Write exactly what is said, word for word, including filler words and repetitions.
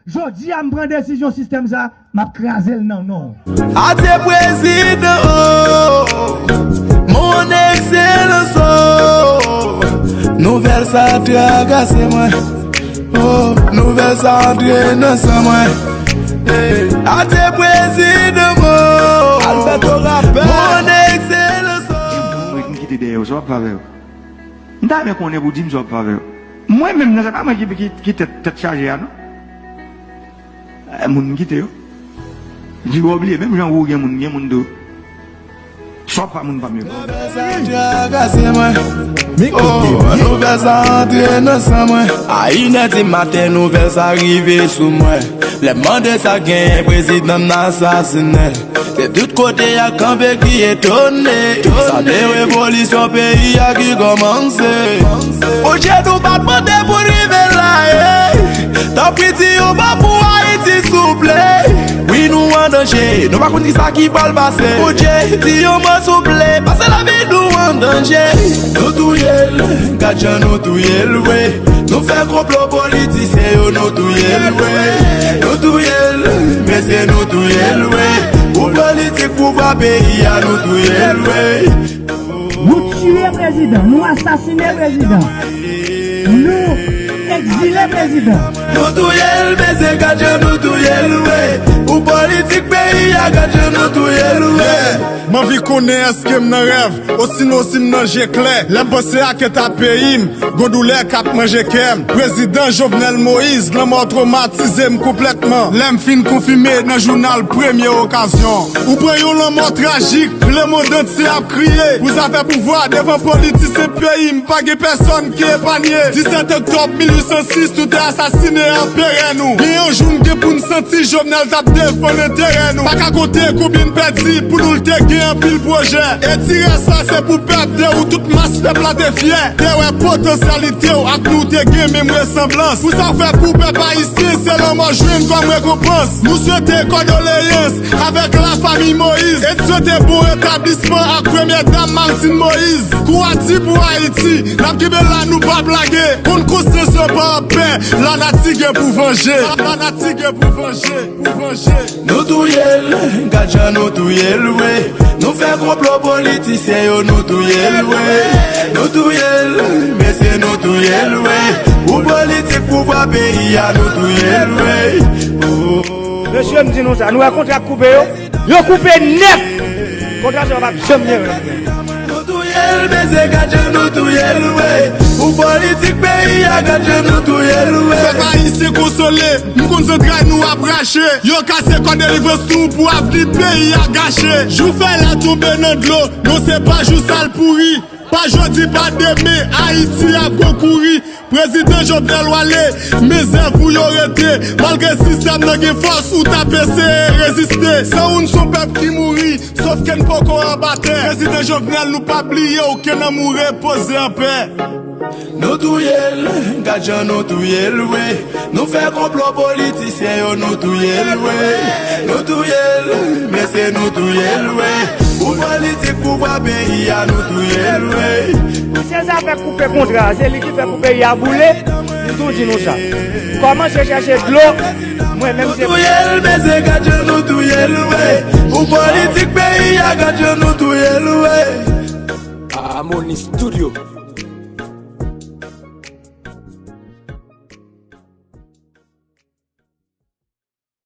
Jodi a m pran desizyon sistèm sa, m ap kraze l nan non w. Adye prezidan, oh, mon excellence, oh, nouvèl sa trakase mwen, oh, nouvèl sa antre nan san mwen. Hey, adye prezidan, oh, Alberto Rapper, mon excellence, oh. Gen moun m kite dèyè yo, sa w ap fè avè yo? M ta renmen konnen pou di m sa w ap fè avè yo. Mwen menm nan, se pa mwen ki, ki, ki tèt, tèt chaje a, non. Eh, moun m kite yo. Di w bliye, menm jan ou gen moun, gen moun tou. Sa w ap fè moun pa m yo. Nouvèl sa trakase mwen. Oh, nouvèl sa antre nan san mwen. A inè di maten, nouvèl sa rive sou mwen. Lè m mande sa k genyen, prezidan m nan asasinen. Se tout kote y ap kanpe ki etone. Sa te revolisyon peyi a ki kòmanse. Bondye nou pa t mande pou n rive la, ey. Tanpri di yon mo pou Ayiti, souple. Wi, nou an danje, nou pa konn kisa ki pral pase. Bondye, di yon mo, souple, paske lavi nou an danje. Nou touye l, gad jan nou touye l, wi. Nou fè konplo politisyen yo, nou touye l, wi. Nou touye l, mesye, nou touye l, wi. Pou politik pouvwa peyi a, nou touye l, wi. Nou tiye prezidan, nou asasine prezidan, nou egzile prezidan. Nou touye l, mesye, gad jan nou touye l, wi. Pou politik peyi a, gad jan nou touye l, wi. M anvi konnen èske m nan rèv, osinon si m nan je klè. Lè m panse ak eta peyi m, gon doulè k ap manje kè m. Prezidan Jovenel Moïse, lanmò twomatize m konplètman. Lè m fin konfime nan jounal Premye Okazyon, ou pran yon lanmò trajik, lemonn antye ap kriye. Pou zafè pouvwa, devan politisyen peyi m, pa gen pèsòn ki epanye. Disèt oktòb mil uit san sis, nou te asasinen anperè nou. Gen yon jou n gen pou n santi Jovenel t ap defann enterè nou. Pa ka konte konbyen n pèdi pou nou l te gen anpil pwojè. E ti rès la se pou pèp, de ou tout mas pèp la te fyè. Te wè potansyalite w ak nou te gen menm resanblans. Pou sa w fè pou pèp ayisyen, se lanmò jwenn kòm rekonpans. Nou swete kondoleyans avèk lafanmi Moïse. E n swete bon retablisman ak premyè dam Martine Moïse. Kou a di pou Ayiti, n ap kenbe la, nou p ap lage. Konn konsyans yo pa anpè, lanati gen pou vanje. Lanati gen pou vanje, pou vanje. Nou touye l, gad jan nou touye l, wi. Nou fè konplo politisyen yo, nou touye l, wi. Nou touye l, mesye, nou touye l, wi. Pou politik pouvwa peyi a, nou touye l, wi. Oh. Mesye, m di nou sa, nou wè kontra k koupe yo? Yo koupe nèt! Kontra sa yo p ap janm gen. Nou touye l, mesye, gad jan nou touye l, wi. Pou politik peyi a, gad jan nou touye l, wi. Pèp ayisyen konsole, m konn zantray nou ap rache. Yo kase kò delivrans nou pou avni peyi a gache. Jou fèy la tonbe nan dlo, non se pa jou sa l pouri. Pa jodi, pa demen, Ayiti ap gon kouri. Prezidan Jovenel w ale, men zèv ou yo rete. Malgre sistèm nan gen fòs, ou t ap eseye reziste. San ou n se yon pèp ki mouri, sof ke n poko anba tè. Prezidan Jovenel, nou p ap bliye w, ke nanm ou repoze anpè. Nou touye l, gad jan nou touye l, wi. Nou fè konplo politisyen yo, nou touye l, wi. Nou touye l, mesye, nou touye l, wi. Pou politik pouvwa peyi a, nou touye l, wi. Se zafè koupe kontra, se li ki fè pou peyi a boule. M tou di nou sa. Kòmanse chèche dlo, mwen menm se. Nou touye l, mesye, gad jan nou touye l, wi. Pou politik peyi a, gad jan nou touye l, wi. Harmony Studio.